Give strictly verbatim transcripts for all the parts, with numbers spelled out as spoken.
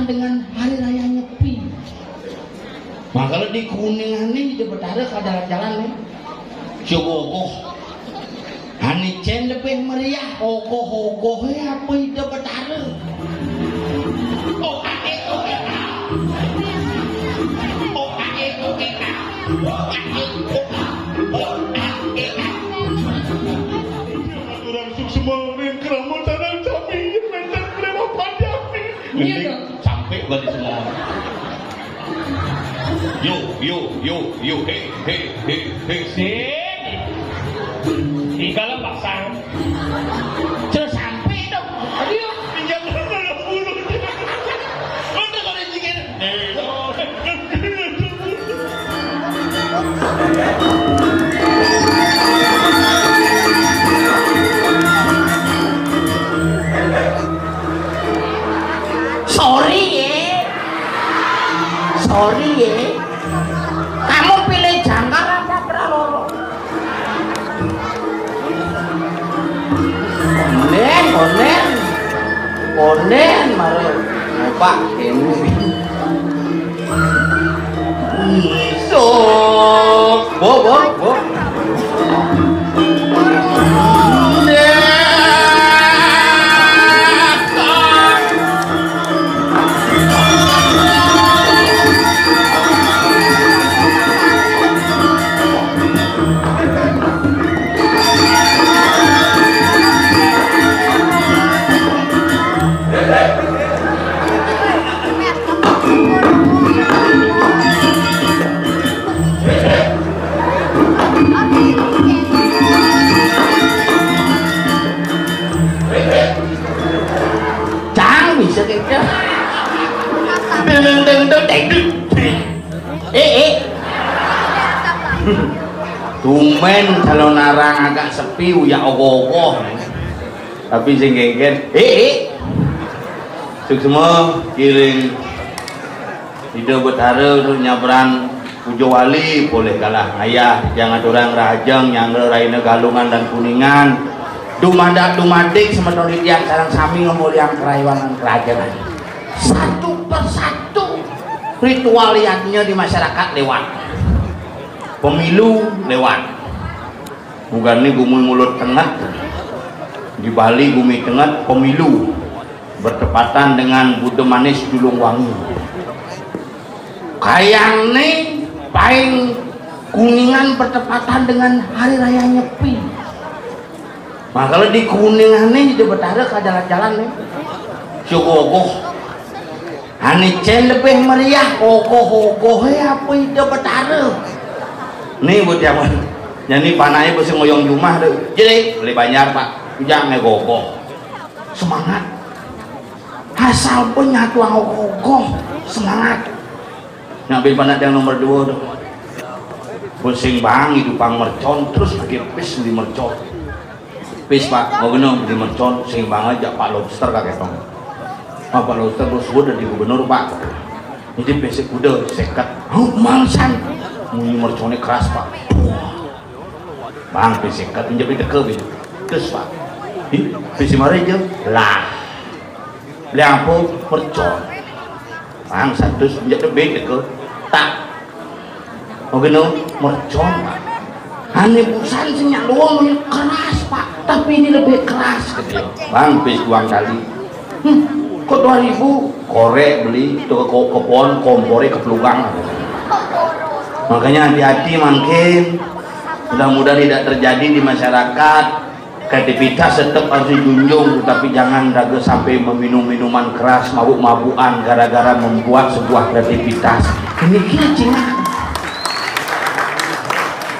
dengan hari raya Nyepi. Makanya di Kuningan nih, di Betara kada jalan nih. Coba ogoh. Ane cen lebih meriah, ogoh-ogoh ya apa ide Betara. Oh, ade, oh, eda. Oh, ade, oh, eda. Oh, ade, oh, eda. Oh, ade, oh, eda. Orang suksma ning keramu tanang sami, menten lewat panjang. Iya, dong. Sampai balik semua. Yo, yo, yo, yo, he, he, he, he. Sini. Tiga lah pasang. Terus sampai dong. Ayo. Pinjam dulu. Mana kalau dikit? Eh, Sorry ya. Sorry ya. Kamu pilih jangkar apa praloro? Konden, konden. Konden, maro. Pak, ini. Sok. Bo, bo, bo. Cang bisa gitu. Deng, deng, deng, deng, deng, deng. Eh, eh. Tumben calon arang agak sepi, uyak ogoh-ogoh. Tapi sing genggen, eh, eh. Suksma, kiring. Ida Betara tu nyabran puja wali, boleh kalah ngayah tiang aturang rahajeng nyanggra raina Galungan dan Kuningan. Dumadak dumadik semeton tiang sareng sami ngemuliang kerayuan kerajaan. Satu persatu ritual yadnya di masyarakat lewat. Pemilu lewat. Bukan ni gumi mulut tenget. Di Bali gumi tenget pemilu bertepatan dengan Buda Manis Julung Wangi. Kayang ni paling Kuningan bertepatan dengan hari raya Nyepi. Nah, kalau di Kuningan ni, di Betara ka jalan-jalan ni. Coba ogoh. Ane cen lebih meriah, ogoh-ogoh ya apa ide Betara. Ni buat zaman. Jadi panai besi ngoyong jumah tu. Jadi, beli banjar, Pak. Jangan ogoh. Semangat. Asal pun nyatu ogoh. Semangat. Nak bin panak yang nomor dua tu. Pusing bang itu pang mercon terus pakai pis di mercon. Pis, Pak, mau geno di mercon sing bang aja Pak Lobster kakek tong. Pak, Pak Lobster terus sudah di gubernur, Pak. Jadi besok kuda sekat. Huh, mangsan. Munyi merconnya keras, Pak. Bang, pis sekat pinjam di teke, Bin. Terus, Pak. Ih, pis mari aja. Lah. Beli apa? Mercon. Bang, satu sejak lebih deke. Tak. Oke, no, mercon, Pak. Ane busan sing nyak luwung keras, Pak. Tapi ini lebih keras, gitu. Bang, pis uang kali. Hmm, kok dua ribu? Korek beli, itu ke, ke pohon, kompornya ke pelugang. Makanya hati-hati mungkin. Mudah-mudahan tidak terjadi di masyarakat. Kreativitas tetap harus dijunjung, tapi jangan raga sampai meminum minuman keras, mabuk-mabukan gara-gara membuat sebuah kreativitas. Ini kira Cina.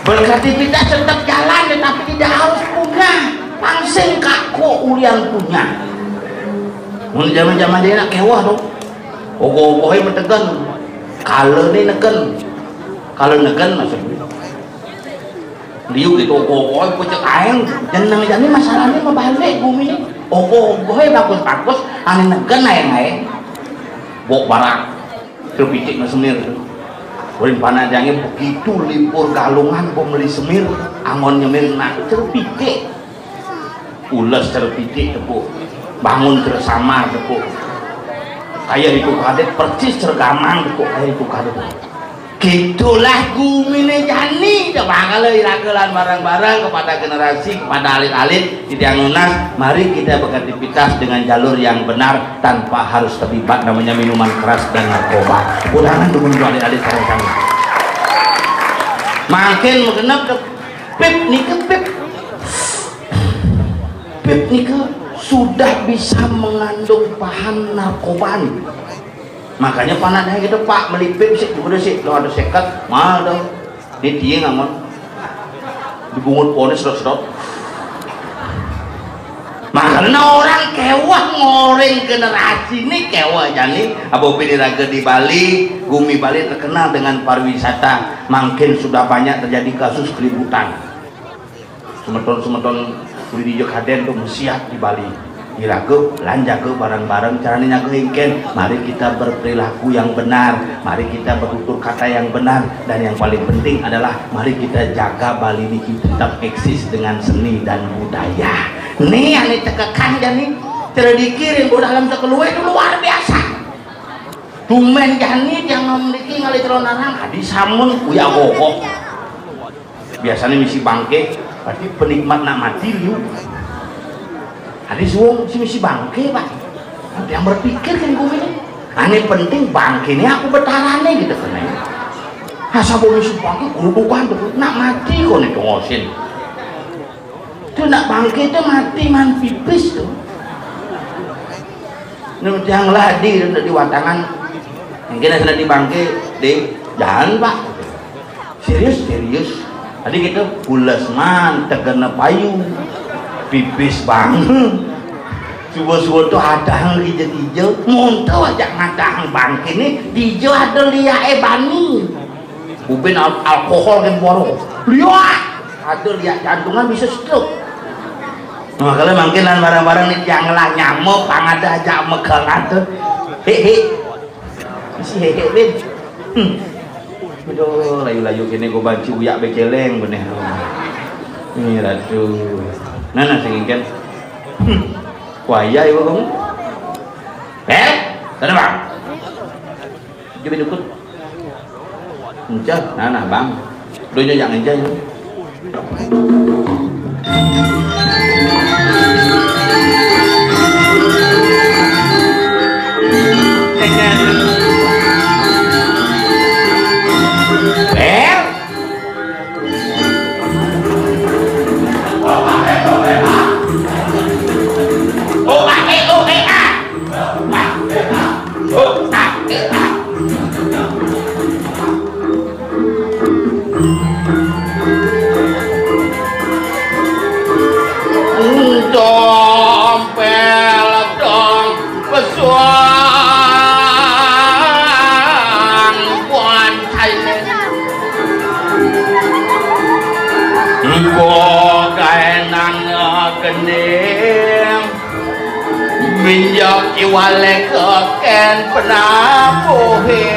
Berkreativitas tetap jalan, tetapi tidak harus punya. Pangsing kako ulian punya. Mun zaman-zaman dia nak kewah tu. Ogoh-ogohnya metegan. Kala ni negen. Kala negen maksudnya. Liu gitu, ogoh-ogoh, pucuk aeng, jeneng jani masalahnya mabalik bumi ni. Ogoh-ogoh, eh, bagus-bagus, ane negen aeng-aeng. Bok barang, terpitik ngesemir tu. Ulin panah jange begitu libur Galungan, bok meli semir, angon nyemir nak terpitik. Ules terpitik tepuk, bangun tersamar tepuk. Kaya itu kadét, persis cergamang kok kaya itu kadét. Gitulah guminé jani, coba kalau iraga lan bareng-bareng kepada generasi, kepada alit-alit, titiang nunas, mari kita beraktivitas dengan jalur yang benar tanpa harus terlibat namanya minuman keras dan narkoba. Ulangan dulu untuk alit-alit sareng sami. Mangkin magenep to, Pip nika, Pip. Pip nika sudah bisa mengandung bahan narkoba nih. Makanya panaknya gitu, Pak, meli pip sih, udah sih, lo ada seket, mahal dong. Ini dia ngamon. Dibungut ponis, sedot-sedot. Makanya orang kéweh ngoréng generasi ini, kéweh jani, apa pini raga di Bali, gumi Bali terkenal dengan pariwisata. Mangkin sudah banyak terjadi kasus keributan. Semeton-semeton kudu dija kadén to masiat di Bali. Iraga lan jaga bareng-bareng carané nyaga éngkén. Mari kita berperilaku yang benar, mari kita bertutur kata yang benar, dan yang paling penting adalah mari kita jaga Bali niki tetap eksis dengan seni dan budaya. Nih, ané cekekan jani, cara dikirim udah dalam sekelué itu luar biasa. Tumben jani tiang mriki ngalih telon arang, adi samun uya gogok. Biasanya misi bangké, berarti penikmat nak mati liu. Adi suwung si misi bangké, Pak. Ada yang berpikir kan gue ini. Ane penting bangké ini aku betarané gitu kan. Asa bawa misi bangké, gerudukan tuh, nak mati kok nih ngosin. Itu nak bangké itu mati man pipis tuh. Nah, tiang lah di, di watangan. Mungkin ada di bangké, di jalan, Pak. Serius, serius. Tadi kita pules man, tegena payu. Pipis banget. Subuh-subuh tuh ada hang kija-kija. Monto aja ngadahang bangké nih, dija ada liaké bani. Ubin al-, alkohol kan borong. Liak! Ada liak jantungan bisa stroke. Nah, kalau mungkin lan barang-barang nih yang lah nyamuk, pangada aja megang ada. Hehe. Si hehe, Bin. Hmm. Aduh, layu-layu kene gua banci uyak beceleng beneh. Ini ratu. Nah, nah, sing ingken. Hmm. Waya ibu kamu. Eh, sana, Bang. Coba dukut. Encah, nah, nah, Bang. Donya yang encah ini. Eh? Tompel dong pesuang kuan kaine. Engko kaenang gending. Minjak iwale keken penapuhe.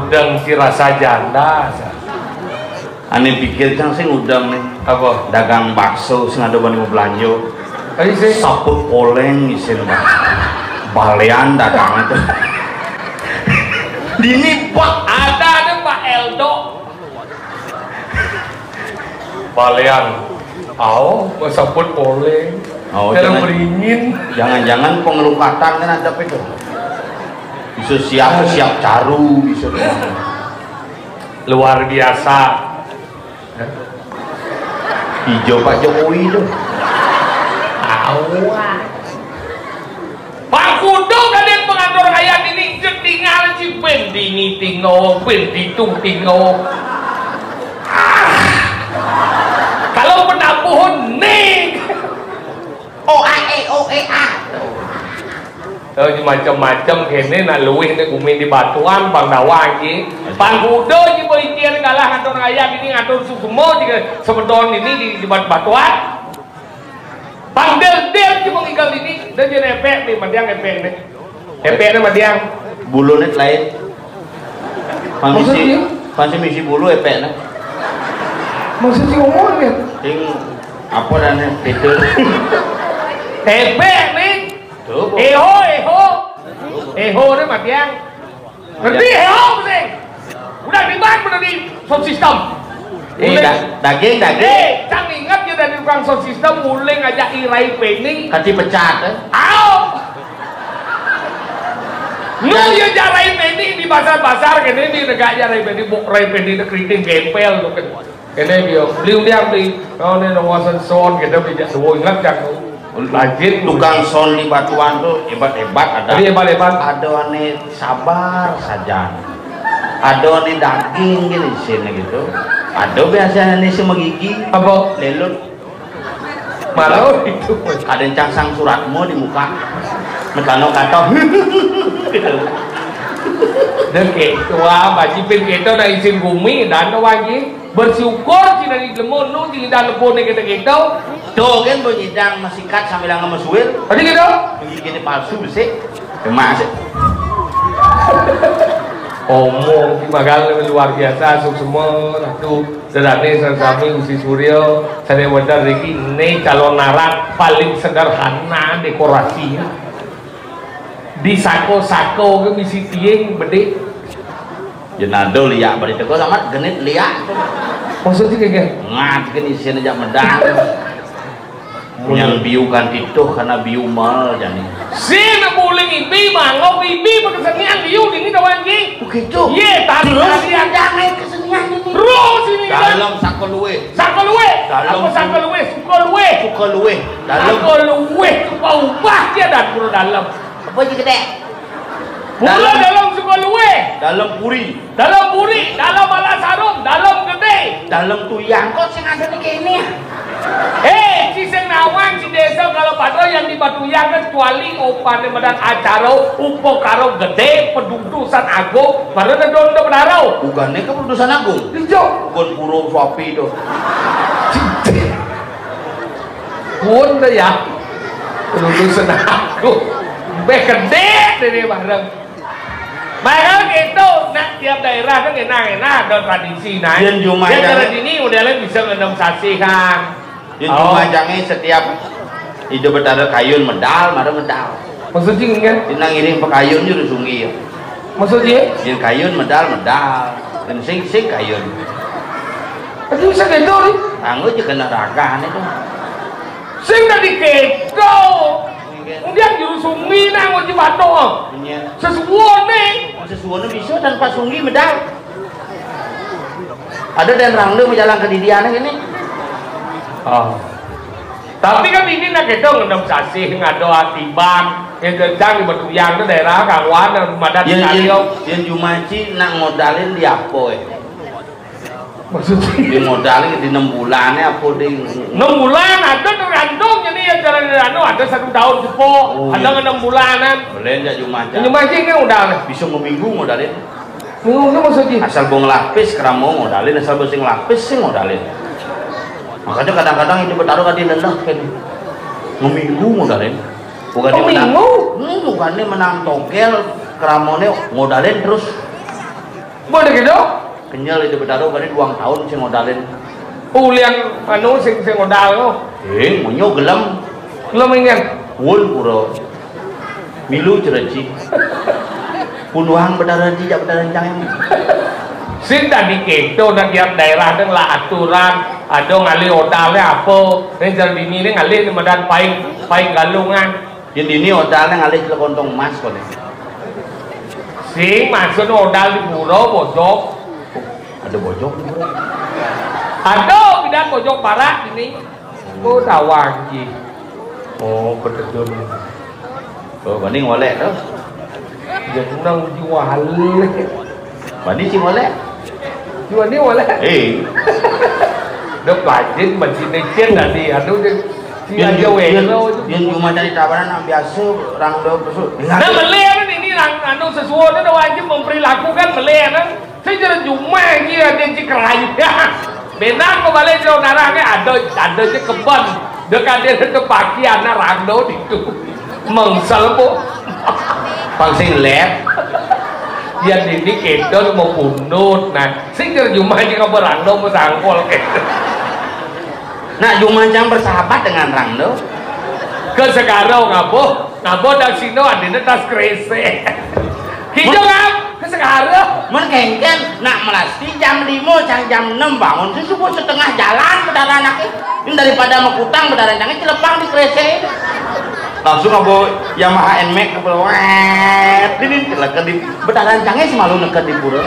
Dang si rasa janda. Ané pikir cang sing udang nih. Apa? Dagang bakso sing ada bani mau belanja. Ayo sih. Saput poleng isin, Pak. Balean dagang itu. Dini, Pak, ada, ada Pak Eldo. Balean. Aoh, saput poleng. Oh, jangan beringin. Jangan-jangan pengelukatan kan ada itu. Bisa siap, siap caru, bisa. Luar biasa. Hijau Pak Jokowi itu. Awas. Pak Kudo kadén pengatur kaya ini, ketinggal si ben dini tinggal, ben ditu tinggal. Ah. Kalau penabuhan nih. O A E, O E A. Oh, macam-macam kéné nak luwih nek bumi di batuan, Bang Dawang iki. Bang Kudo iki mbok ikian kalah ngatur ngayah ini, ngatur suksma juga sebeton ini di, di bat-, batuan. Bang Del Del iki mau ngingkal ini, dan jadi efek nih, madiang efek nih. Efeknya madiang. Bulu net lain. Pangisi, pangisi misi bulu efeknya. Maksudnya umur ya? Sing apa dan itu? Efek nih. Tuh, Bu. Eho, eho. Eho nih madiang. Ngerti eho sih? Udah ribet bener di sound system. Eh, da-, daging, daging. Eh, cang ingat ya dari tukang sound system, mulai ngajak irai pening. Kati pecat, eh? Au! Nu ya jarai pening di pasar-pasar, kene di negak jarai pening, buk rai pening, keriting gempel tuh kan. Kéné dia, beli undian beli. Kau nih nang wasan son, kita beli jak dua ingat kan. Lanjut. Tukang son di batuan tuh hebat-hebat ada. Tadi hebat-hebat. Ada ané sabar saja. Ada ané daging gini sini gitu. Ada biasanya nih sama gigi. Apa? Lelut. Malah itu. Ada yang cangsang suratmu di muka. Metano kata. Gitu. Dan kayak tua, bajipin kita udah isin bumi, dan wajib. Bersyukur cina di lemo nu cina dan lepone kita-kita. Tuh kan bunyi dang masikat sambil nggak mesuil. Tadi gitu. Bunyi gini palsu besi. Emas. Omong di magal luar biasa, suk semua ratu. Sedane sami Usi Suryo, saya bener iki ne calon narak paling sederhana dekorasinya. Di sako-sako ke misi tiing bedik. Jenado liak bari teko amat genit liak. Maksudnya kayak gini? Ngat gini sini aja medang. Yang biu kan tituh karena biu mal jani. Sing buling ibi, mangok ibi, berkesenian liu dini kawan ki. Oh gitu. Iya, tadi. Terus tadi ada kesenian ini. Terus ini kan. Dalam sako luwe. Sako luwe. Dalam. Apa sako luwe? Suko luwe. Suko luwe. Dalam. Sako luwe. Suko ubah dia dan pura dalam. Apa aja gede? Pura dalam. Dalam suko luwe. Dalam puri. Dalam puri, dalam alas harum, dalam gede. Dalam tuyang kok sing ada di kene ya? Eh, si sing nawang si desa kalau pada yang di Batuyang kan kecuali opane medan acara upakara gede, pedudusan agung, pada nedon de bedaro. Bukannya keputusan agung. Ijo. Bukan puro suapi itu. Pun deh ya. Pedudusan agung. Be gede deh bareng. Makanya gitu, nak tiap daerah kan enak-enak ada tradisi, nah. Yen jumah. Yen cara dini udah lah bisa ngendong sasihan. Yen jumah jange setiap Ida Betara kayun medal, mara medal. Maksudnya kan? Yen nang iring pekayun juru sunggi ya. Maksudnya? Yen kayun medal, medal. Yen sing, sing kayun. Tapi bisa gitu nih. Anggo aja kena ragane tuh. Sing tadi gitu. Kemudian juru sunggi nang uji batok. Iya. Sesuwone. Sesuwone bisa tanpa sunggi medal. Ada dan rangda mau jalan ke didiane gini. Oh. Tapi kan ini nak kita ngendam sasih ngado atiban, yang kencang di Batuyang itu daerah kawan dan madat. Yen, yen, yen jumaji nak ngodalin di apa ya? Maksudnya? Di modalnya di enam bulannya apa di enam bulan ada tergantung, jadi ya jalan anu ada satu tahun sepo, oh, ada iya. Enam bulanan. Boleh nggak jumaji? Jumaji kan udah. Bisa ngeminggu modalin. Minggu itu maksudnya? Asal bong lapis keramo modalin, asal bong sing lapis sing modalin. Makanya kadang-kadang itu bertaruh kan di lelah kan. Ngeminggu modalin. Bukan oh, menang, minggu? Hmm, bukannya menang togel keramone modalin terus. Boleh gitu? Kenyel itu Betara, kali duang tahun sing modalin. Ulian anu sing, sing modal lo. Eh, munyo gelem. Gelem ingin. Pun pura. Milu cereci. Pun wang Betara Ji, jak Betara Encang. Sing tadi keto, nah, tiap daerah kan lah aturan. Ada ngalih odalnya apa. Ini jadi ini, ini ngalih di Medan Paing, Paing Galungan. Yang dini odalnya ngalih ke kantong emas kok nih. Sing maksud odal di pura, bojok. Ada bojok di pura. Ada bidan bojok barak ini. Oh, tawang ji. Oh, betul. Oh, banding walek tu. Jenang jual. Bani si molek. Jual ni molek. Eh. Dok rajin, bajin lecen tadi. Aduh, dia, dia Yang aja ju-, weh, yang, lo. Yang cuma dari tabanan yang biasa, orang do besuk. Nah, melih kan ini, orang anu sesuatu tu wajib memperlakukan melih kan. Saya jadi cuma lagi ada je keraya. Benang ko balik saudara ni, ada, ada je kebon. Dekat dia tu paki anak rando itu. Mengsel, Bu. Pang sing lep. Ya, dini kedon mau pundut. Nah, sing terjemah je ka berando mau sangkol kedon. Nak cuma jang bersahabat dengan rando. Ke sekarang ngabo, ngabo dah sino adine tas kresek. Kita ngap ke sekarang. Mun kengken, nak melasti jam lima, cang jam enam bangun, subuh setengah jalan Betara anaknya. Ini daripada mekutang Betara anaknya, celepang di kresek. Langsung abo Yamaha Nmax ke Pulau. Wet, ini celaka di Betara anaknya semalu neket di pura.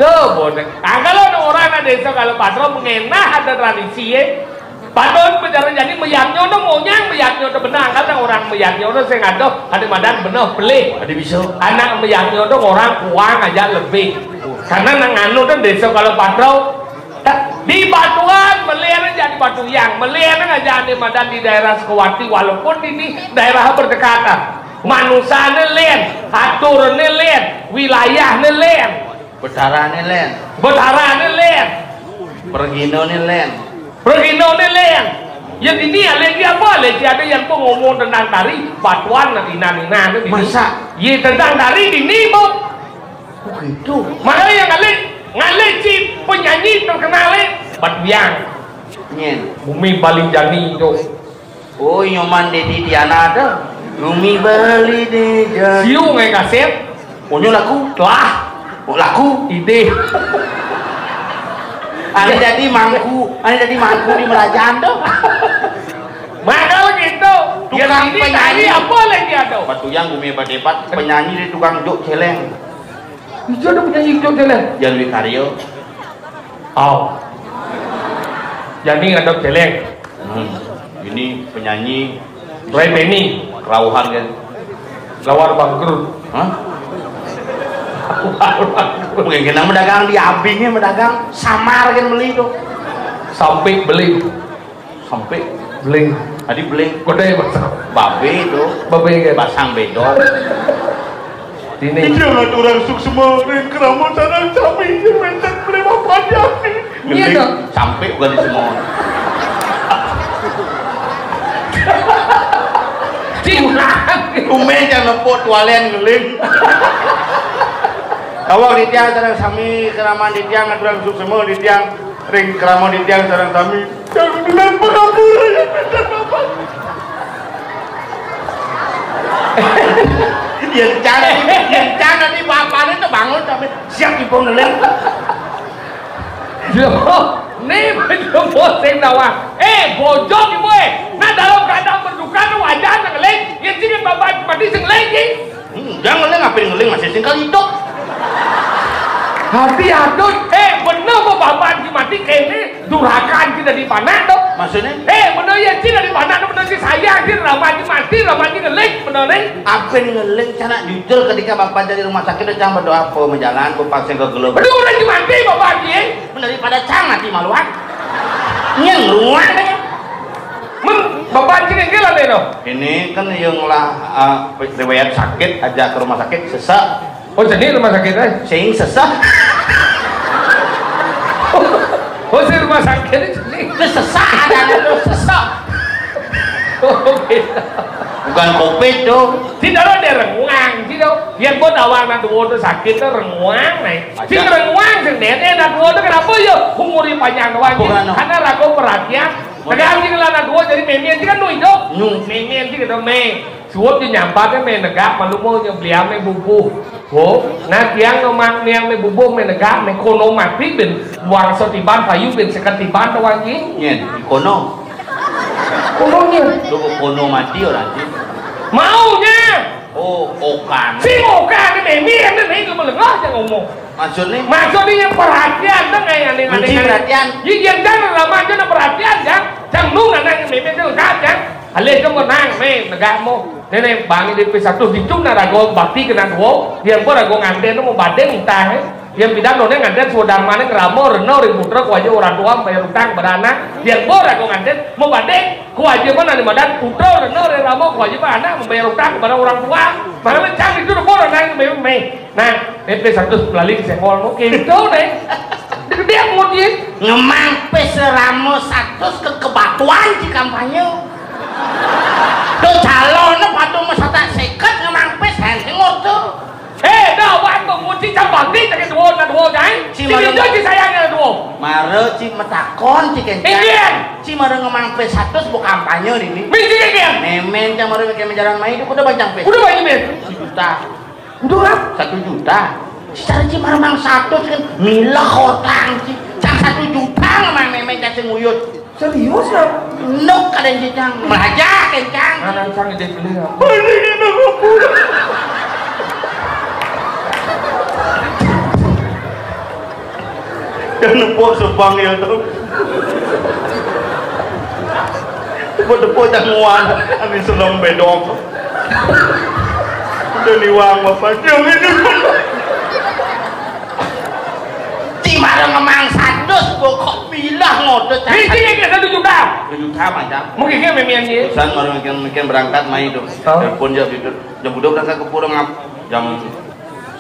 Tuh, bonek. Nah, kalau ada orang ada desa, kalau patro mengenah ada tradisi, ya. Padahal bicara jadi meyaknyo tu monyang, meyaknyo tu benang. Kadang orang meyaknyo tu sing ada, ada madan benar pelih. Ada bisa. Anak meyaknyo tu orang kuang aja lebih. Karena nang anu tu desa kalau patrau, tak, di Batuan, melih aja di Batuyang, melih aja ada madan di daerah Sukawati, walaupun ini daerah berdekatan. Manusane lain, aturane lain, wilayahne lain. Betarane lain. Betarane lain. Pergino ni lain. Pergino ni lain. Ya, dini lagi apa lagi ada yang pun ngomong tentang tari, batuan, inan-inan tu dini. Masa? Ya, tentang tari dini, Bu. Oh, gitu. Makanya yang ngalih, ngalih si penyanyi terkenal, eh, Batuyang. Nyen. Bumi Bali Jani tu. Oh, Nyoman Dedi Diana tu. Bumi Bali Deja. Siu ngai kaset. Punyo laku. Lah. Oh, laku. Ide. Ane jadi mangku, ane jadi mangku di Merajan tu. Maka begitu. Tukang penyanyi. Tari apa lagi ada? Batuyang Bumi Badebat, penyanyi di tukang juk celeng. Itu ada penyanyi juk celeng. Jan Wikaryo. Au. Jani ngadok celeng. Hmm. Ini penyanyi Ray Benny. Rauhan kan. Lawar bangkrut. Hah? Mungkin kena medagang di abingnya, medagang samar kan beli tu. Sampai beli. Sampai beling. Tadi beling. Kodai basang. Babe tu. Babe kan. Basang bedok. Sini. Ija lah orang suksma, rin kerama tanah kami, dia minta beli apa aja. Iya, ngeling. Sampai bukan di semua. Cina. Umeh jangan nepuk tualen ngeling. Kawak di tiang sarang sami, keraman di tiang, aturan suksma di tiang, ring kerama di tiang sarang sami. Jangan bilang pengampun aja, minta maaf. Yang cara, yang cara di bapaknya tuh bangun sampai siap ibu ngeling. Yo, ni betul boseng dawa. Eh, bojok ibu eh. Nah, dalam keadaan berduka tu wajar nak ngeling. Yang sini bapak mati sing ngeling. Hmm, jangan ngeling, apa yang ngeling masih singkal hidup. Hati adut, eh, bener mau bapak mati kene, durakan kita di panak tu. Maksudnya? Eh, bener ya, kita di panak tu, bener si sayang, si ramai mati, ramai ngeling, bener ni. Apa yang ngeling, cana jujur ketika bapak dari rumah sakit tu, jangan berdoa apa, menjalan, berpasang ke gelap. Bener orang mati, bapak mati, eh. Daripada cang mati maluan. Nyeng ruang deh. Men, bapak sini ke lah deh tu. Ini kan yang lah, ah, riwayat sakit, ajak ke rumah sakit, sesak. Oh, jadi rumah sakit eh? Sing sesak. Oh, si rumah sakit ni jadi. Itu sesak ada tu, sesak. Oh, gitu. Bukan covid tu. Tidak ada renguang, Yén buat awak nak duo tu sakit tu renguang, né. Sing renguang, sing dédé nak duo tu kenapa ya? Umur yang panjang doang. Karena raga perhatian. Tegang sing lah nak duo jadi mémén sing kan nu hidup. Nu. Mémén sing kita mé. Suap je nyampat mé negak, malu mau nyebliam mé bubuh. Oh, nah tiang ngemang niang mé bubuh mé negak, mé kono mati bin. Buang setiban, payu bin seketiban tu wangi. Nyén, kono. Kono nyén. Lu kono mati orang sih. Maunya. Oh, okan. Si okan ni mémé, mémé lu melengah jangan ngomong. Maksudnya? Maksudnya yang perhatian tu kayak aneh-aneh. Perhatian. Iya, iya, jangan lama aja nak perhatian, jang. Jang lu nggak nanya mémé tu enggak, jang. Alih ke menang, mé, negak mo. Nenek bang di P satu di cung nak raga bakti kena duo. Yang pun raga nganten tu mau badeng entah, eh. Yang bidan nonton nganten sudarma ni ngeramo reno ring putra ku aja orang tua bayar utang kepada anak. Yang pun raga nganten mau badeng. Kewajiban anak badan putra rena rerama kewajiban anak membayar utang kepada orang tua. Maka lencang itu dulu orang nangis mé. Nah, P P satu belaling senggol mau gitu deh. Dia mau dia. Ngemang pis rama satus ke kebatuan di kampanye. Tu calon padu mesata seket ngemang pis henteng tu. Eh, dah, waktu muji jam bakti, tak duo, tak duo, jai. Si malam. Dia je sayangnya duo. Mara ci matakon ci kencang. Indian. Ci mara ngemang pis satus bu kampanye dini. Misi kencang. Mémén cang mara bikin menjalan main, udah banyak pis. Udah banyak pis. Sejuta. Udah lah. Satu juta. Secara ci mara mang satus kan milah kotang ci. Cang satu juta ngemang mémén cang sing uyut. Serius ya? Nuk kadén cicang. Melaja kencang. Anak sang ide beli ya. Yang nepuk sebang ya tu. Tepuk-tepuk janguan. Amin selong bedok. Udah niwang bapak. Jangan itu. Ci mara ngemang satus, pokok bilah ngotot. Bisi ke satu juta. Satu juta macam. Mungkin ke mémén dia. Pesan mara mungkin, mungkin berangkat main tu. Oh. Telepon je gitu. Jam udah berangkat ke pura ngap. Jam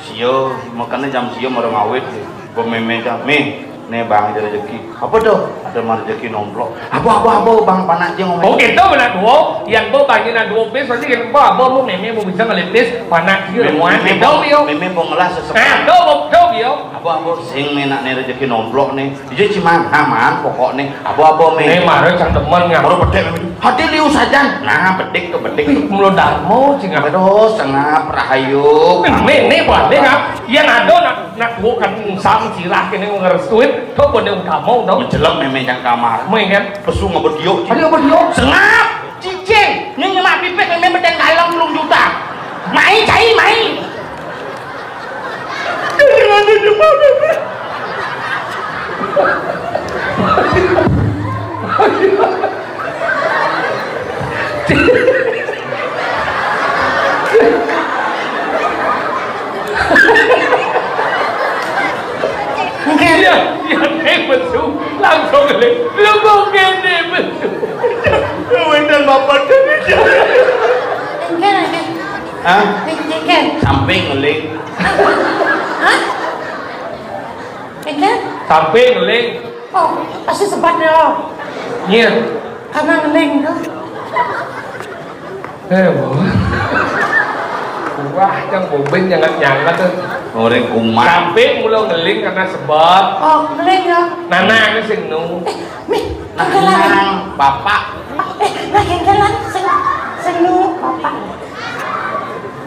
sia, makanya jam sia mara ngawit. Pemémé jam. Mé, né bang ada rezeki. Apa tu? Ada mah rezeki nomplok. Apa, apa, apa, bang panak je ngomong. Oh, gitu benar duo. Yang bo bang nak duo pis, pasti gitu. Apa, apa, mau mémé, mau bisa ngelipis, panak je. Mémé, mémé, gitu, bo, yo. Mémé, bo ngelas sesepan. Ah, do, bo, do, yo. Apa, apa, sing né nak né rezeki nomplok né. Iya, ci man, aman, pokok né. Apa, apa, mé. Né, mara cang demen, ngam. Baru bedek, mé. Hati liu sajan. Nah, bedik tu, bedik tu. Ih, mulo darmo, ci ngam. Aduh, sengap, rahayu. Né, né, buat né, ngam. Iya, nado, nak, nak, gua kan sam, sirah, kene, gua ngerestuin. Tuh, buat né, utama, dong. Mencelem, mémé, yang kamar. Mé, kan? Pesu ngebediuk, ci. Aduh, ngebediuk. Sengap. Cicing, nyun nyemak pipis mémé bedeng galeng telung juta. Mai, cai, mai. Engké. Iya, iya, né besu. Langsung ngeling. Lu kok kéné besu? Wénten bapak. Engké, engké. Hah? Engké, engké. Samping ngeling. Hah? Engké? Samping ngeling. Oh, pasti sebat ya. Iya. Karena ngeling tuh. Eh, wah. Wah, yang bobén nyangat-nyangat tuh. Goreng kumat. Samping mula ngeling karena sebab. Oh, ngeling ya. Nah, nah, ini sing nu. Eh, mih, nah, nah, bapak. Eh, nah, kéngkén sing, sing nu, bapak.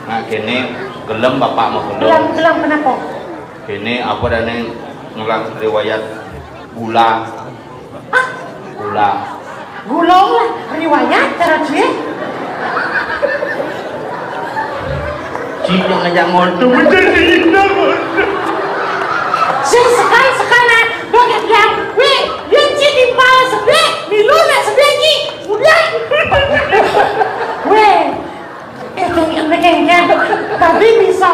Nah, kéné gelem bapak mau gelem. Gelem, gelem kenapa? Kéné apa dané ngelah riwayat gula. Hah? Gula. Gula lah, riwayat cara dia. Cik yang ngajak ngontu bener sih, kita ngontu. Sing sekan-sekan, ah, doket yang, wih, dia cik timpal sebelah, milu nak sebelah cik, udah. Weh, eh, cik, enak, enak. Tapi bisa.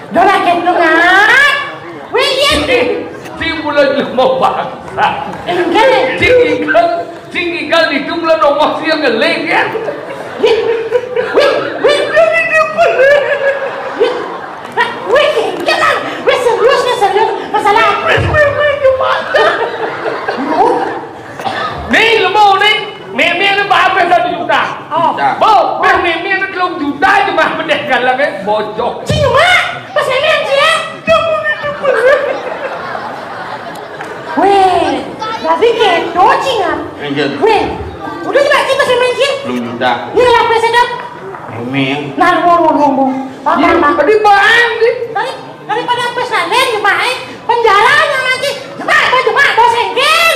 Doraket tu, Mat. Wih, iya. Cing, cing mula jelema bangsa. Enggak. Cing ingkal, cing ingkal ditu mula nongos dia ngeling, ya. Wih, wih, wih. Wih, wih, jangan. Wih, serius nih, serius. Masalah. Wih, wih, wih, gimana? Nih, lu mau nih? Mémé ni berapa satu juta? Oh. Juta. Bo, mémé ni telung juta je mah bedeh. Alah, kan bojok. Cing, Mak, pas mémé, Cing, ya? Wéh, berarti kéto, Cing, ah. Enggak. Wéh, udah coba, Cing, pas mémé, Cing. Belum juta. Ini lah, pas ada. Mémé. Nah, lu, lu, lu, lu. Iya, Mak. Tadi bang, di. Tadi, daripada pas nanti, Mak, eh. Penjara, Mak, Cing. Coba, apa, coba, bos engkel.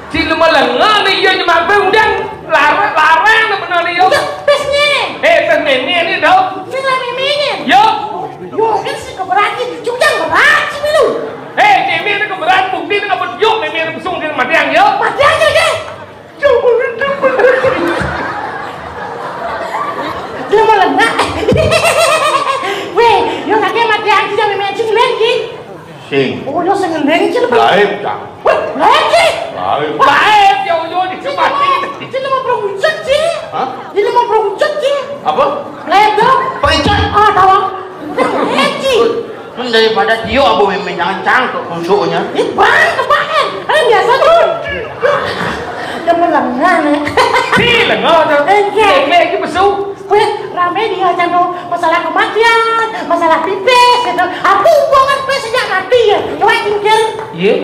Cing, lu mah lengah nih, iya, nyemak, Bang, udah. Larang, larang, bener nih, yo. Udah, pesnya. Eh, pes mémé nih, dong. Ini lah méménya. Yo. Yo, kan sih keberatan, cuma jangan berat sih lu. Eh, mémé ini keberatan, bukti ini nggak yuk, mémé ini pesung, dia mati yang, yo. Mati aja, deh. Coba itu. Dia mau lengah. Wéh, yo kakek mati yang tidak mémé cing lagi. Sing. Oh, yo sing lagi, Cing. Gaib, Cang. Wéh, lagi. Gaib. Gaib, yo, yo, di Cing, tempat mau, ini. Cing, mau perwujud, Cing. Hah? Cing, mau perwujud, Cing. Apa? Gaib, dong. Pengicat. Ah, tahu. Lagi. Kan daripada Tio, Abu Mémé, jangan Cang tuh musuhnya. Ih, bang, kebangan. Kan biasa tuh. Dia melengah, nih. Di lengah, tuh. Enggak. Mémé lagi besu. Wéh, ramé dia, Cang, tuh. Masalah kematian, masalah pipis, gitu. Aku hubungan pis sejak mati, ya. Coba jingkir. Iya.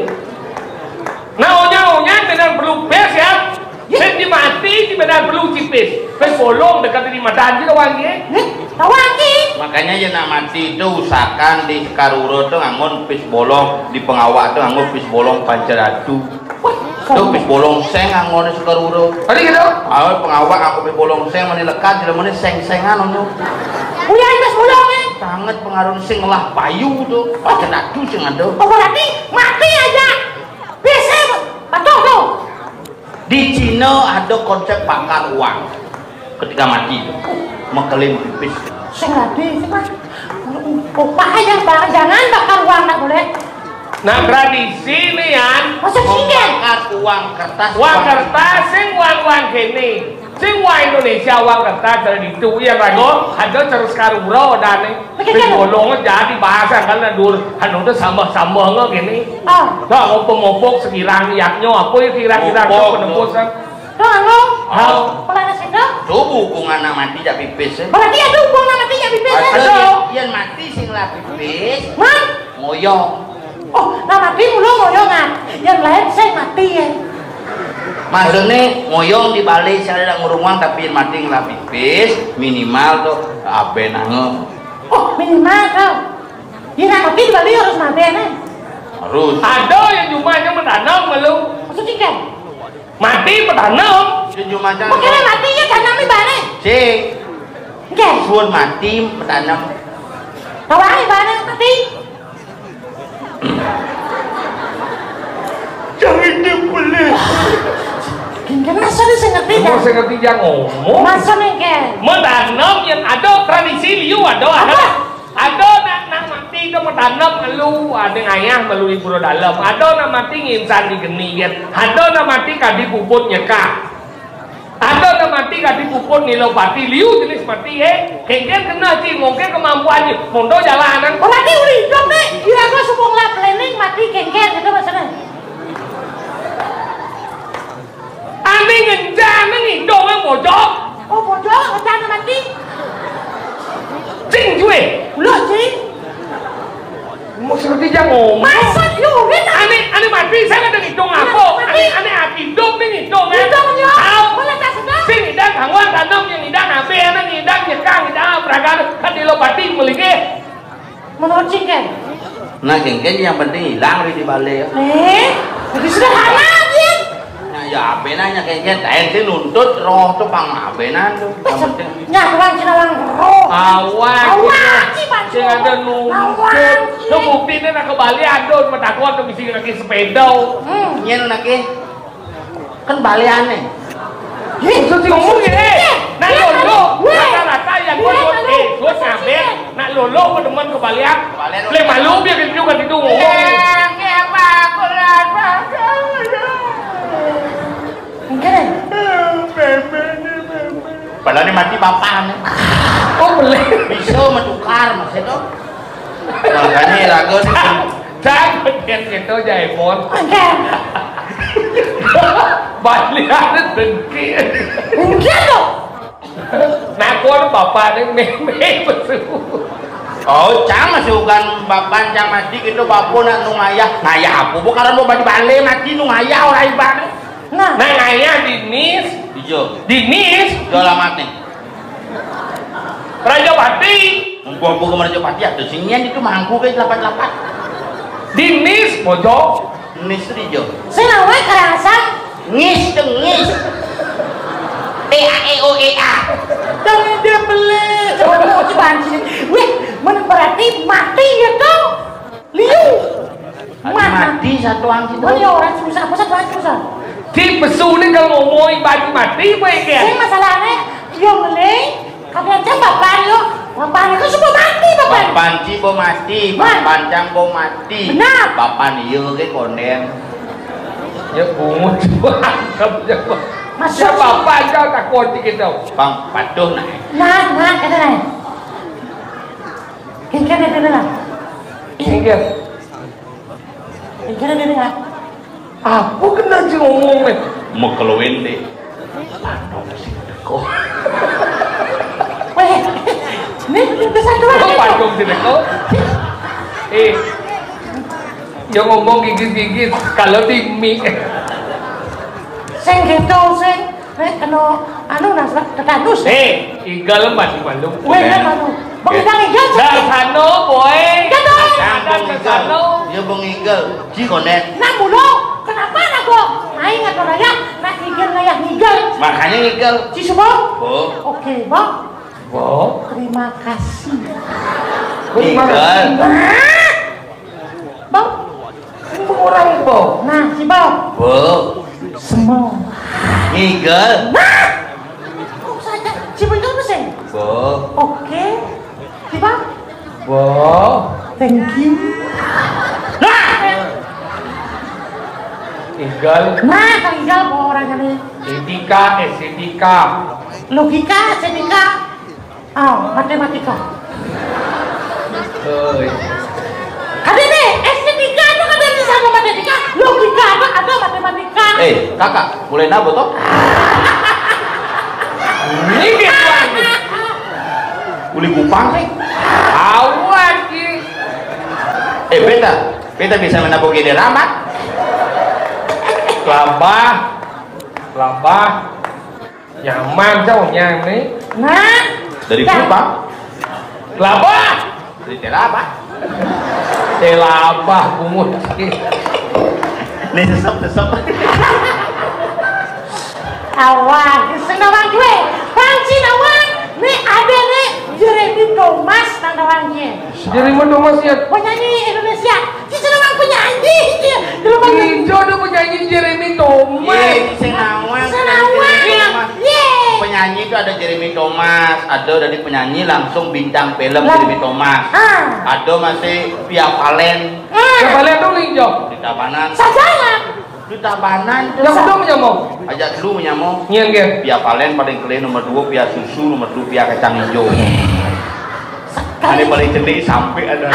Nah, onya-onya benar perlu pis, ya. Sing di mati, di benar perlu cipis. Pis bolong dekat di mata aja, tahu, ya. Nih, tahu, Cing. Makanya ya nak mati itu usahakan di Sekaruro tuh nganggon pis bolong, di pengawak tuh nganggon pis bolong panceratu. Wah, tuh pis bolong seng nganggon Sekaruro. Tadi gitu? Ah, pengawak aku pis bolong seng, mana lekat, jelemane seng-sengan, ono. Uya, pis bolong, eh. Sangat pengaruh sing lah payu tuh. Panceratu sing ada. Oh, berarti mati aja. Bisa, betul tuh. Di Cina ada konsep bakar uang ketika mati. Mekelin pipis. Sing rapi, sing rapi. Upah aja, Bang. Jangan bakar uang, nggak boleh. Nah, tradisi nih, Yan. Masuk sini. Membakar uang kertas, uang kertas, sing uang-uang kene. Sing uang Indonesia, uang kertas, dari itu, ya, Rago. Ada terus karura, dan nih. Begitu. Bolong jadi bahasa kan, dur. Anu tuh sambah-sambah nggak gini. Ah. Tuh, ngopok-ngopok sekirang yaknya, apa ya kirang-kirang tuh penembus kan. Tuh, anu. Ah. Pelana sendok. Tuh, buku anak mati jak pipis, ya. Berarti ada buku anak mati jak pipis, ya? Ada. Ada. Yang, yang mati sing lah pipis. Hah? Ngoyong. Oh, nah mati mulu ngoyong, kan? Yang lain saya mati, ya. Maksudnya, ngoyong di balai saya ada ngurung uang, tapi yang mati ngelah pipis, minimal tuh, abe nange. Oh, minimal tuh. Iya, nah, tapi di Bali harus mati, ya, nih. Harus. Ada yang jumahnya menanam, malu. Maksudnya, kan? Mati menanam. Itu cuma jangan. Makanya mati ya tanam di mana? Cik. Oke. Suan mati menanam. Tahu di mana mati? Jangan dia boleh. Gini masa nih saya ngerti. Mau dah. Saya ngerti dia ngomong. Masa nih, Ken? Menanam yang ada tradisi liu ada, ada. Apa? Ada nak, nak mati itu menanam malu, ada ngayah malu di pura dalam. Ada nak mati nginsan di geni, kan. Ada nak mati kadi puput nyekah. Ada nak mati kadi puput nilo pati, liu jenis mati, eh. Kengken kena, Cing, mungkin kemampuannya. Mondo jalanan. Berarti udah hidup nih. Kira gua sumpung lah planning mati kengken gitu maksudnya. Ane ngenjane ngidong, eh, bojok. Oh, bojok, ngenjane mati. Cing, jue. Ulo, Cing. Mau seperti dia ngomong. Masa dia urin, ah? Ane, ane mati, saya ada ngidong apa? Mati. Ane, ane hidup nih ngidong, eh. Ngidong, ya. Tahu? Boleh tak sedap? Sing ngidang, kawan tanam yang ngidang, abe, ane ngidang, nyekang, ngidang, beragam, kan di lo pati, melike. Menurut Cing, Ken? Nah, Cing, Ken yang penting hilang di, di balik, ya. Eh, lebih sederhana, Cing. Nah, ya, apa nanya, Cing, Ken? Lain sih nuntut roh tuh pang apa, nah, tuh. Yang penting. Nya, orang Cina orang roh. Awak, awak, Cing, Cing, ada nuntut. Awak, Cing. Tuh, bukti ini nak ke Bali, aduh, metakon tuh, bisa lagi sepeda. Hmm. Nyen lagi. Kan baliane. Ih, itu sih ngomong ya. Nah, lolo, rata-rata yang gua buat, eh, gua sampai, nak lolo gua demen ke balian. Le malu biar gitu kan itu ngomong. Kayak apa? Kurang apa? Mungkin. Padahal ini mati bapak nih. Oh, boleh. Bisa menukar, maksudnya. Makanya lagu nih. Cang, dia gitu, Jaimon. Oke. Balian dengki. Enggak dong. Nah, gua lu Apa nih, mémé besu? Oh, cang masih bukan bapan cang mati gitu, bapu nak nu ngayah. Ngayah apa? Bukan mau badi balé mati, nu ngayah orang ibarat. Nah. Nah, ngayah di nis. Ijo. Di nis. Ijo alamat nih. Rajapati. Mumpung aku ke Rajapati, atuh sing nyén itu mangku ke lapat-lapat. Di nis, pojok. Nis itu ijo. Sing awé kerasa. Ngis, itu ngis. T A E O E A. Dong dia beli. Coba mau coba anjing. Wih, men berarti mati ya, Kang? Liu. Mati satu anjing. Mana orang susah, apa satu anjing susah? Di pesu ni kalau ngomong baju mati, apa ya, Kian? Sing masalahnya, yo ngene, kami aja bapak yo. Bapak itu semua mati, bapak. Bapan ci bo mati, bapan cang bo mati. Benar. Bapan iya ke konden. Ya bungut juga. Masuk. Ya bapak aja tak kunci gitu. Bang, patuh nah. Nah, nah, kata nah. Kengkén ada lah. Kengkén. Kengkén ada lah. Apa kena aja ngomong nih? Mau keluin deh. Pandong sih kok. Weh, ini bisa dua. Oh, pandong sih kok. Eh, yang ngomong gigit-gigit kalau di mie. Sing gitu, sing. Nek kena anu, nah, tetanus. Eh, igal masih malu. Weh, kan anu. Bang Igal, Igal, dah sano, boy. Igal, dong. Dah sano. Ya, Bang Igal. Ji konek. Nah, mulu. Kenapa nak kok? Aing atau raya, nak Igal, raya Igal. Makanya Igal. Ci semua. Bo. Oke, Bang. Bo. Terima kasih. Terima kasih. Igal. Nah. Bang, ini orang, Bang. Nah, si Bang. Bo. Semua. Ngigel. Nah. Kok saja? Si Bang apa sih? Bo. Oke. Si Bang? Bo. Thank you. Nah. Ngigel. Nah, Kang Igal bawa orang ini. Etika, estetika. Logika, estetika. Oh, matematika. Oi. Ada nih, estetika ada, ada di sana matematika, logika ada, ada matematika. Eh, kakak, mulai nabo toh? Ini dia tuan. Uli kupang nih. Awan ki. Eh, beta, beta bisa menabok ide ramat. Labah, labah. Nyaman cau nyang nih. Nah. Dari Kupang. Kelapa. Dari Telabah. Telabah bungut. Nih sesep sesep. Awak, senawang gue. Panci nawang. Nih ada nih Jeremy Thomas nang nawangnya. Jeremy Thomas ya. Penyanyi Indonesia. Cici memang penyanyi, iya. Dulu kan Ijo tuh penyanyi Jeremy Thomas. Iya, sing nawang, sing nawang. Jeremy Thomas. Iya. Penyanyi itu ada Jeremy Thomas, ada dari penyanyi langsung bintang film Jeremy Thomas. Ah. Ada masih Via Valen. Ah. Via Valen tuh Ijo. Di Tabanan. Sajalan. Di Tabanan tuh. Yang udah menyamong. Aja dulu menyamong. Iya, iya. Via Valen paling keliling nomor dua, Via Susu nomor dua, Via Kacang Hijau. Ada paling cenik sampai ada.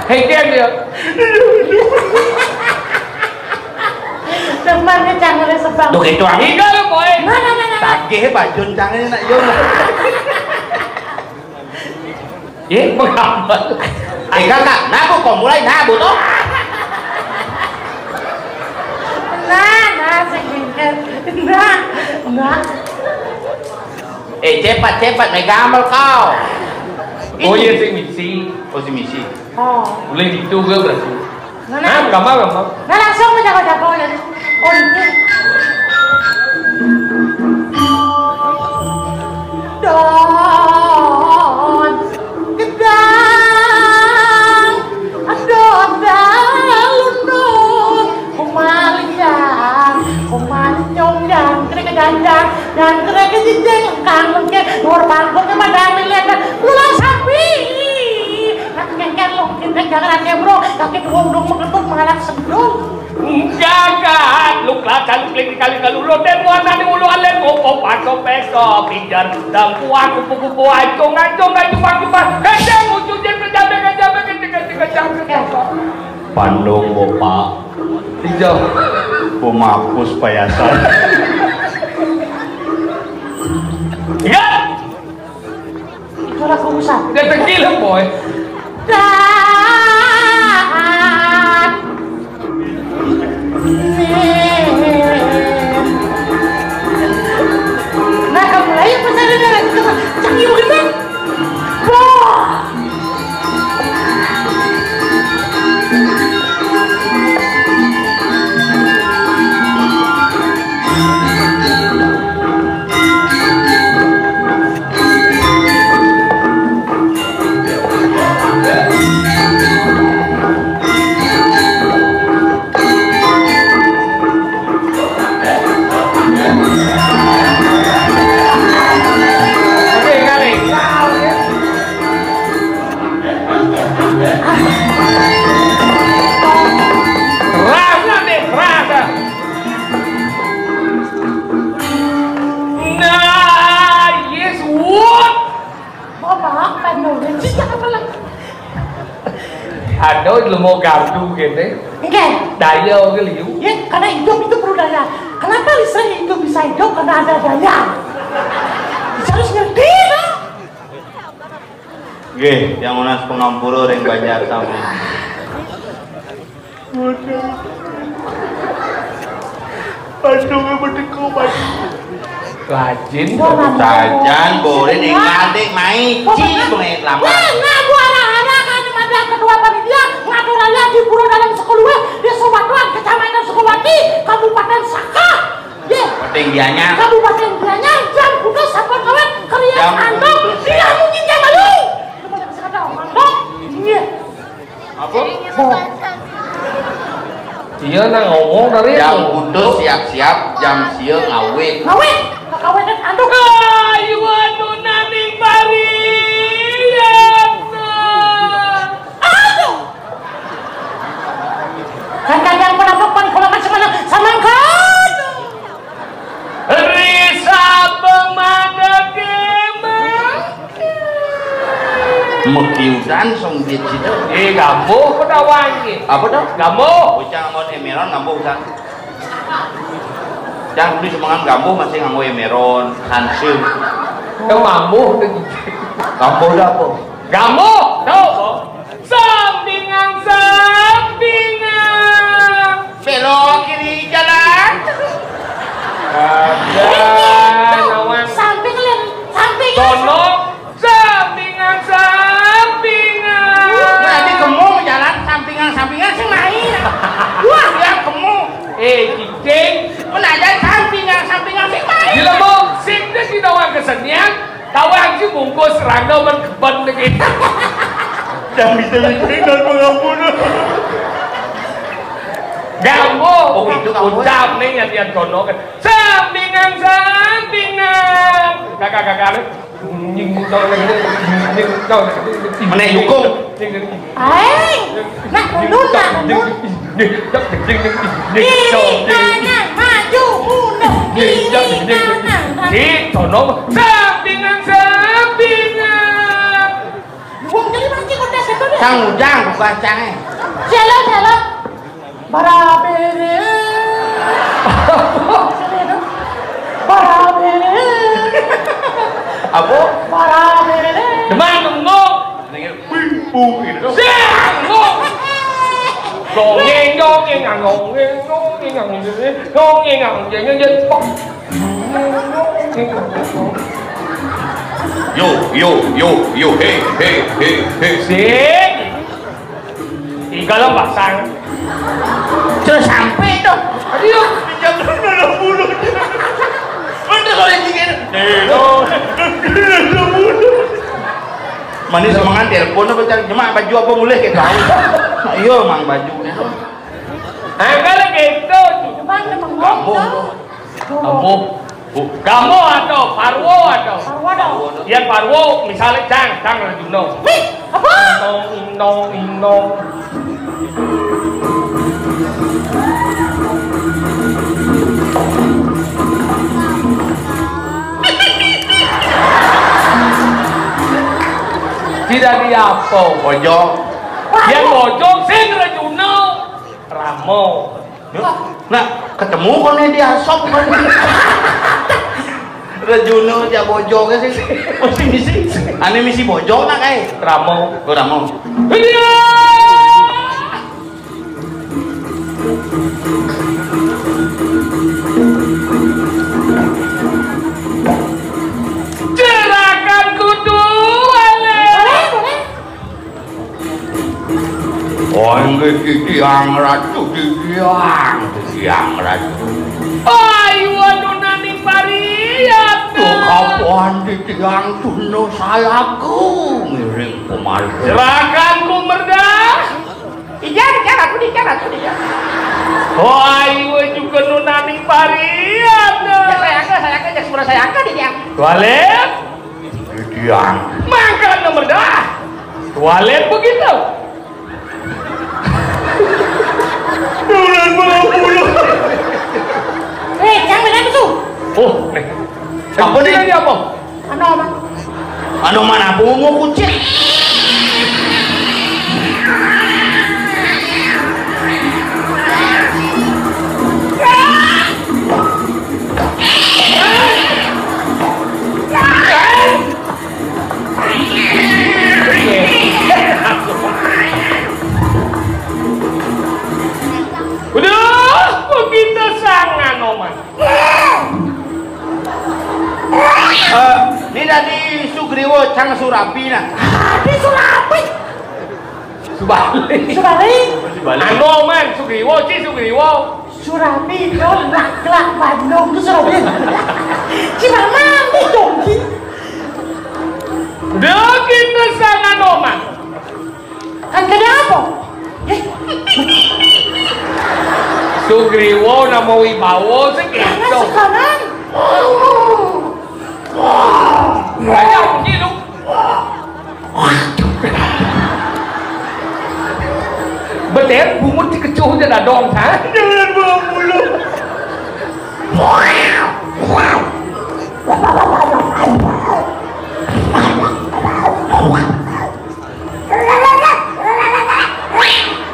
Hei, Ken, ya. Teman ni jangan ada sebab. Tuh, gitu, Ami. Enggak, lo, boy. Mana, mana, mana? Tagih bajun jangan nak, yo. Ye, mengambal. Eh, kakak, nabu kau mulai nabu, toh? Nah, nah, saya ingat. Nah, nah. Eh, cepat, cepat, mega amal kau. Oh, iya, si misi. Oh, si misi. Oh. Boleh gitu, gue berarti. Nah, nah. Nah, gampang, gampang. Nah, langsung ke jago-jago, ya. Oh, itu. Don, gedang, don, dalun, don. Kumaliang, kumalincong, dan kena kejanjang, dan kena kejijeng, kang lengke, luar bangkok, kemana dilihat, lulang sapi. Nak kengken lu, kengken jangan ada, bro. Kaki dua udah mengetuk, mengalak sendul. Jagat, lu kelacak, lu klik dikali kalu, lu dan warna di ulu alen, opo, paso, peso, pijar, dan kuah, kupu-kupu, acung, acung, dan cupang, cupang. Kacang, ucutin, kejabe, kejabe, kecil, kecil, kecil, kecil. Pandung, bopak. Hijau. Pemapus payasan. Ya. Aku usah. Dia tekilu, boy. Nah, kamu lagi pesan dari kita. Cak yuk kita. Wah. Rasa nih, rasa. Nah, yes, what? Bapak, apa nulis? Siapa lagi? Ada ilmu gardu gitu. Enggak. Daya oke liu. Ya, karena hidup itu perlu daya. Kenapa listrik itu bisa hidup? Karena ada daya. Bisa harus ngerti, loh. Nggih, yang nunas pangampura ring Banjar sami. Waduh. Aduh, nggak berdeka, Pak. Rajin. Sajan boleh ningali mai ci pengen lamar. Wah, ngaku anak-anak kan ada ketua panitia ngatur raya di Pura Dalam Sekolue, Desa Batuan, Kecamatan Sukawati, Kabupaten Saka. Ye. Kabupaten Gianyar. Kabupaten Gianyar, jam putus sampun kawet, kriya jam andok, putus. Iya mungkin jam ayu. Lu pada bisa kata andok. Iya. Apa? Bo. Iya, nang ngomong dari jam putus siap-siap, jam sia ngawit. Ngawit. Kakawetan anduk. Ayu anu naning pari. Aduh. Kan kadang penampak pan kulakan semana samangkan. Risa pemandake mah. Mekiudan song dia cita. Eh, gambuh pada wangi. Apa tuh? Gambuh. Bocah nganggo emeron gambuh kan. Cang beli semangan gambuh masih nganggo emeron, hansip. Gambuh tuh. Gambuh dah apa? Gambuh, tuh. Sampingan, sampingan. Belok kiri jalan. Ada nawan. Samping, Lin. Samping. Sono, sampingan, sampingan. Nah, ini gemuk jalan sampingan-sampingan sing main. Wah, yang gemuk. Eh, cicing. Mana aja sampingan-sampingan sing main. Gila, Bu. Sing dadi nawang kesenian. Tawang sing bungkus rangga men keben iki. Jangan bisa bikin dan pengampun. Gambuh. Oh, itu gambuh. Ucap nih yang dia gono kan. Sampingan, sampingan. Kakak-kakak. Nying, nying, nying. Meneh yukung. Aing, nak nunduk, nak nunduk. Kiri kanan maju mundur, kiri kanan maju. Di sono sampingan, sampingan. Wong jadi mancing udah setu deh. Kang Ujang bukan cange. Selo, selo. Barabere. Barabere. Apa? Barabere. Demang, demang. Wih, wih, gitu. Siang, ngong. Dongeng, dongeng, ngong, ngong, ngong, ngong, ngong, ngong, ngong, ngong. Yo, yo, yo, yo, hey, hey, hey, hey. Sing. Tiga lo pasang. Terus sampai tuh. Aduh, pinjam dulu bulu. Mana kalau yang tinggi? Dulu. Mana semangat telepon apa cari jemak baju apa boleh kita tahu. Nah, iya mang baju. Angkal gitu. Bang, emang Kamu. Kamu. Bu, Gamo atau Parwo atau? Parwo dong. Yén Parwo misalé cang, cang Arjuna. Wih, apa? Intong, intong, intong. Tidak diapo. Bojong. Yén bojong sing Arjuna. Rama. Nah, ketemu koné di asop. Arjuna jak bojog sih. Mesti misi. Ane misi bojog nak kae. Ramo. Oh, ramo. Iya. Jerakan kudu ale. Oh, inggih titiang Ratu, titiang, titiang Ratu. Ayo, aduh, nani pariat. Tuh, kapan titiang tuna salaku ngiring kemari. Jerakan kumerdah. Iya, iya, Ratu, iya, Ratu, iya. Oh, ayo juga nunani parian. Ya, saya angkat, saya angkat, ya, semua saya angkat ini, ya. Tualet. Titiang. Mangkat nomor dah. Tualet begitu. Tualet belum puluh. Eh, jangan benar tuh. Oh, eh. Apa nih? Ini apa? Anoman. Anoman apa? Mau kucing. Udah, kok kita sangan, Oman? Eh, ini dari Sugriwo, Cang Surabi, nah. Di Surabi. Subali. Subali. Subali. Anu, Man, Sugriwo, Ci Sugriwo. Surabi, dong, nak, kelak Bandung, tuh Surabi. Ci Mama, nih, dong, Ci. Udah, kita sangan, Oman. Kan kada apa? Eh, Sugriwo nama wibawa sih karena gitu. Sekarang. Aja bunyi lu. Bener, bungut dikecuh je dadong, ha? Jangan bawa mulu.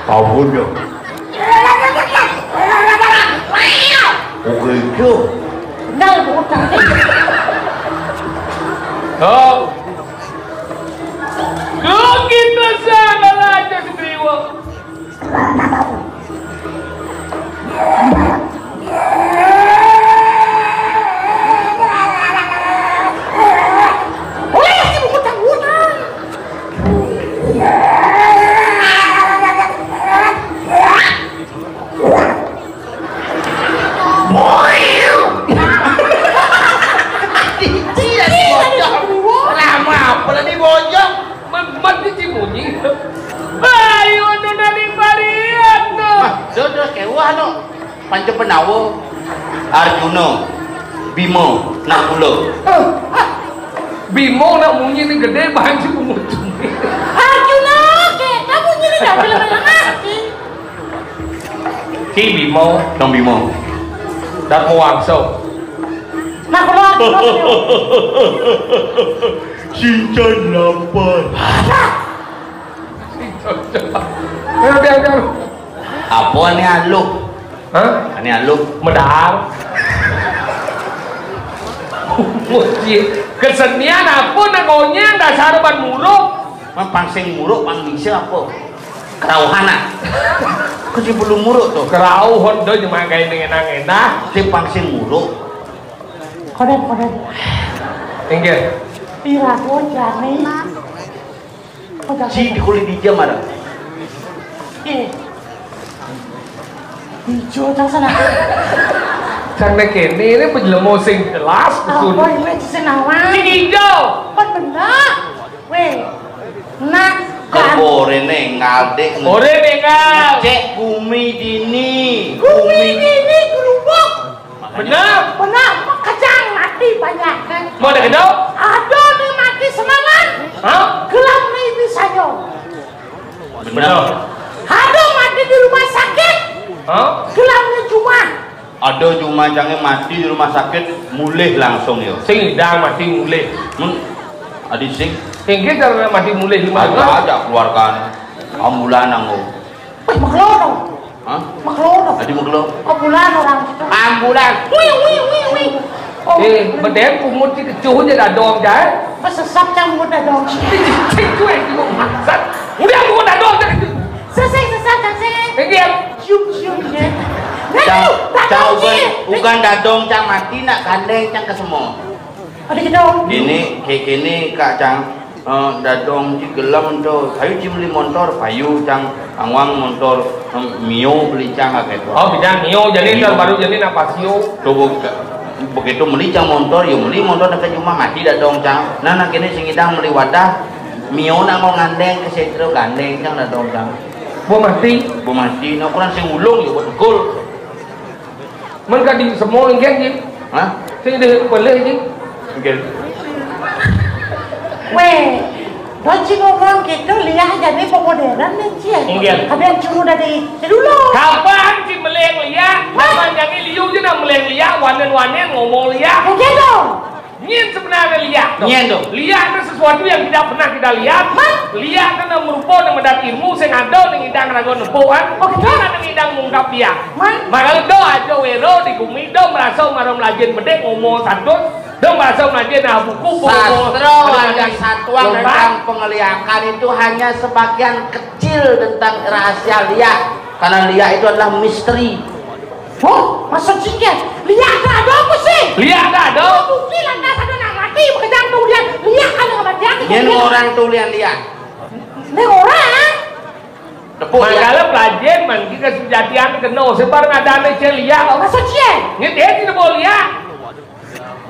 Ampun ya. Oke, itu. Kenal, bukan. Oh. Lu kita sana aja, Sugriwa. Lama apa lah di bojong? Mati cimunyi. Ayo, anu nani parian tuh. Terus, terus kewah no. Panca Pandawa, Arjuna, Bima, Nakula. Bima nak munyi ni gede, banci pengujung. Arjuna, kita munyi ni dah film lelaki. Ci Bima. Nang Bima. Darma Wangsa. Nakula, Arjuna. Sinchan lapan. Ayo, biar, biar. Apa ni aluh? Hah? Ini aluh. Medar. Kesenian apa nak gonyang dasar ban muruk? Mah pang sing muruk pang bisa apa? Kerauhan ah. Kok si belum muruk tuh? Kerauhan dah cuma kayak dengan enak. Si pang sing muruk. Koden, koden. Inggih. Pira kok jani? Ci di kulit hijau ada. Eh. Hijau tak sana. Cang nek kene ini penjelema sing jelas, betul. Apa ini senawan? Sing hijau. Kan bener. Weh. Nak kan. Kebore nenggal dek. Ore nenggal. Cek bumi dini. Bumi dini gerubuk. Benar. Benar, kejang mati banyak kan. Mau ada kedau? Ada ni mati semalam. Hah? Gelap ni bisanya. Benar. Ada mati di rumah sakit. Hah? Gelap ni cuma. Ada cuma jangan mati di rumah sakit, mulih langsung yo. Sing idang mati mulih. Hmm. Adi sing. Inggih cara mati mulih di mana? Ada aja keluarga ambulan anggo. Wih, makelo dong. Hah? Makelo dong. Adi makelo. Ambulan orang itu. Ambulan. Wih, wih, wih, wih. Oh, eh, beden pungut si kecuh je dadong, Cang. Pesesap, Cang, pungut dadong. Cing, cuek, pungut maksat. Udah pungut dadong, Cang. Sesek, sesek, sesek. Enggak. Cium, cium, ya. Nah, Cang, itu, Cang, dadong, ugan, sih. Ugan dadong, Cang, mati nak gandeng, Cang, ke semua. Ada gedong. Ini, kayak gini, Kak, Cang. Eh, dadong ci gelem tu, payu ci meli montor, payu Cang, angwang montor, em, Mio beli Cang, kata itu. Oh, beli Cang Mio, jadi, iya, terbaru jadi nak Pasio. Tu, bu-, begitu meli Cang montor, yo meli montor dekat rumah, mati dadong Cang. Nah, nak kini sing idang meli wadah, Mio nak mau gandeng ke sentro, gandeng Cang dadong Cang. Bu mati? Bu mati, nah ukuran sing ulung, yo betul. Men ka di semua inggih, Ji. Hah? Sing di pelih, Ji. Inggih. Weh, don ci ngomong gitu, liak jani pemodern nih, Ci. Inggih. Habis curu dari dulu. Kapan ci meleng liak? Hah? Kapan jani liu je nak meleng liak, wanen-wanen ngomong liak. Inggih dong. Nyen sebenarnya liak tu. Nyen tu. Liak tu sesuatu yang tidak pernah kita lihat. Hah? Liak tu nak merupa nak medat ilmu sing ada ning idang raga nepuk kan. Oh, gitu? Ning idang mungkap liak. Hah? Makanya do aja wero di bumi, do merasa mara melajin bedik ngomong satus, do merasa melajin nah buku, buku. Sastra ada hanya satuan lompat. Tentang pengeliakan itu hanya sebagian kecil tentang rahasia liak. Karena liak itu adalah misteri. Oh, maksud singkat, liak tak ada apa sih? Liak tak ada. Oh, bukti lantas ada nak mati, bekerja tu liak, liak ada kematian. Nyen orang tu liak liak. Ni orang. Tepuk liak. Manakala pelajin manggi kesujatian kena, sebar ngadane cek liak. Maksud sih? Nyen dia tidak boleh liak.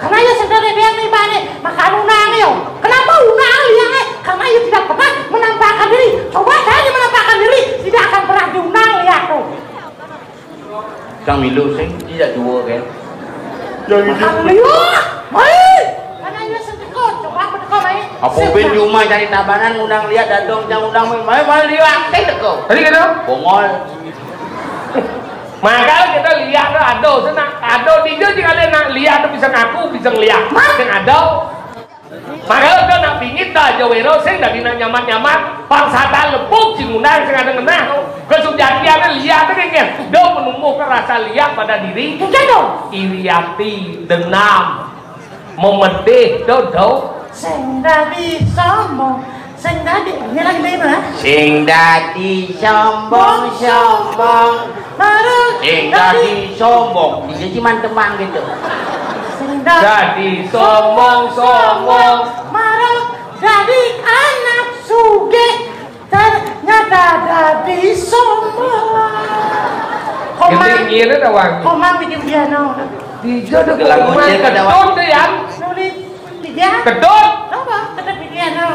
Karena ya sedar dia ni balik makan unang yo. Kenapa unang liak eh? Karena ia tidak pernah menampakkan diri. Coba saja menampakkan diri, tidak akan pernah diundang liak tu. Sang milu sing tidak dua kan. Jadi makan liak, mai. Karena ia sedekah, coba aku teko mai. Apa ben cuma cari tabanan undang liak dadong jang undang mai, mai, mai liak sing teko. Tadi kata? Bongol. Maka kita liak tu ada, senang ada, dia je kali nak liak tu bisa ngaku, bisa liak. Sing ada. Maka udah nak pingit dah aja wero sing dadi nak nyaman-nyaman, pangsatan lepuk sing undang sing ada ngenah tu. Kesujatian liak tu kan, kan. Dia menumbuhkan rasa liak pada diri. Enggak dong. Iri hati, dendam, memedih, tu, tu. Sing dadi sombong, sing dadi, ini lagi lima. Sing dadi sombong-sombong, maruk sing dadi sombong. Dia cuma temang gitu. Sing dadi sombong-sombong, maruk dadi anak sugih, ternyata dadi sombong. Komang. Gede ngira dah wangi. Komang bikin piano. Dia dah lagu komang cek ada kedon wangi. Deh, Yan. Nulis. Tiga. Kedut. Apa? Kedut pikiran tu.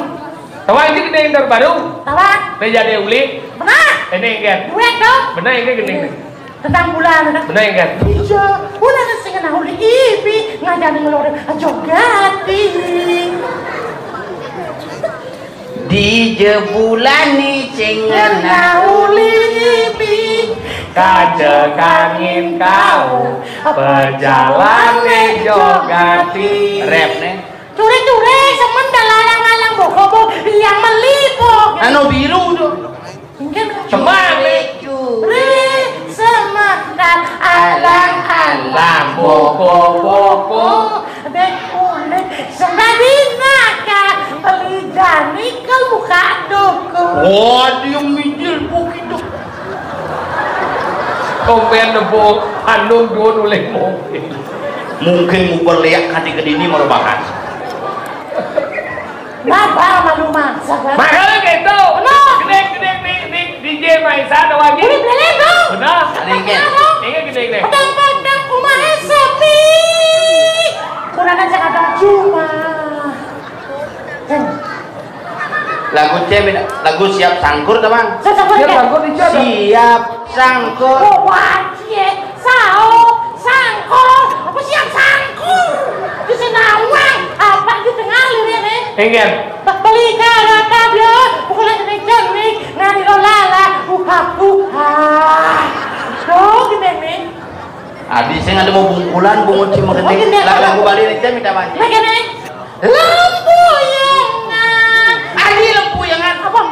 Tawa ini kena yang terbaru. Tawa. Dia jadi uli. Benar. Ini kan. Duet tu. Benar ini kena. Tentang bulan. Benar kan. Iya. Bulan sing kena uli ibi ngajar ngelor jogati. Di jebulani cing ngena uli ibi kaja kangin kau perjalane jogati. Rap nih. Curi-curi semen dah lalang-lalang boko-boko yang melipu. Anu biru tu. Mungkin cuma curi semen dan alang-alang boko-boko. Dek kulit sembari naka beli jani ke muka doko. Wah, dia mijil begitu. Kompen nebo anu dua nulis mobil. Mungkin mau berliak kati ke dini merupakan. Napa malu mah, sabar. Makanya gitu. Benar. Gede, gede, di, di, D J Maisa ada lagi. Udah beli tu. Benar. Ini gede, gede. Pedang-pedang rumah sepi. Kurang aja kata cuma. Lagu cewek, lagu siap sangkur, teman. Siap sangkur, siap sangkur. Siap sangkur. Oh, wajib. Saop, sangkur. Apa siap sangkur? Di sini awang. Apa di tengah lirik ni? Enggak. Beli karata dia. Bukan lagi jenik. Ngani lo lala. Uha, uha. Tuh, gini ni. Adi sing ada mau bungkulan, bungut cuma gede. Lagu balik ni, minta banyak. Lagi ni. Lempuyangan. Adi lempuyangan. Apa?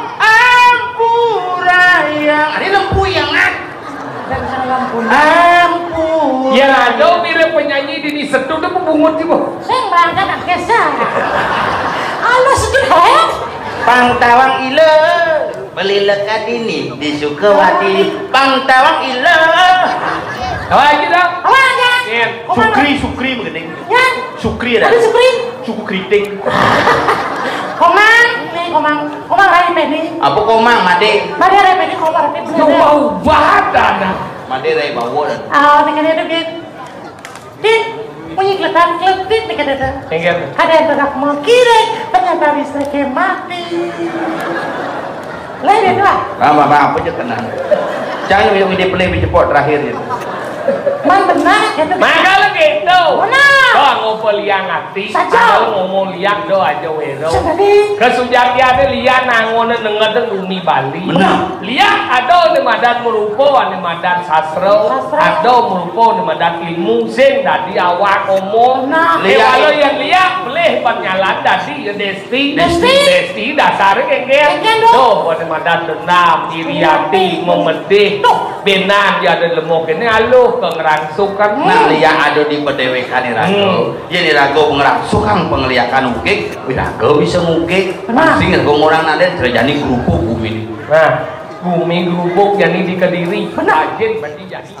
Ampurayang. Adi lempuyangan. Ampun. Ya, ada mirip penyanyi di Nisetu tu pembungut di Pang tawang ila. Beli leka dini di Sukawati. Pang tawang ila. Apa aja dong? Apa aja? Iya. Komang. Sukri, Sukri begini. Ya. Sukri ada. Ada Sukri. Suku Kriting. Komang, nih Komang. Komang rai pedi. Apa Komang, Made? Made rai pedi, Komang rai pedi. Coba ubah dana. Made rai bawa dan. Ah, nih kan ada, Bin. Din, bunyi kletan kletit nih kan ada. Enggak. Ada yang tengah mau kiri, ternyata listriknya mati. Lain itu lah. Apa, apa, apa aja tenang. Jangan yang di play di jepot terakhir itu. Man benar gitu. Maka lo gitu. Benar. Kok ngopo liang ati? Saja. Kalau ngomong liang do aja wero. Sedadi. Kesujatiane liang nangone nengeden bumi Bali. Benar. Liang ada ne madan merupa, ne madan sastra, sastra. Ada merupa, ne madan ilmu, sing dadi awak ngomong. Nah. Liang. Kalau yang liang pelih panyalan dadi ya desti. Desti. Desti dasare kengken. Kengken, dong. Tuh, pada madan dendam, iri ati, memedih. Tuh. Benar dia ada lemuk ini aluh ke ngerangsukan. Nah, liang ada di pedewekan iraga. Hmm. Jadi raga ngerangsukan pengliakan ukik, wiraga bisa ngukik. Benar. Pasti ngergo orang naden terjadi kerupuk bumi ini. Nah, bumi kerupuk jadi di Kediri. Benar. Rajin berarti jadi.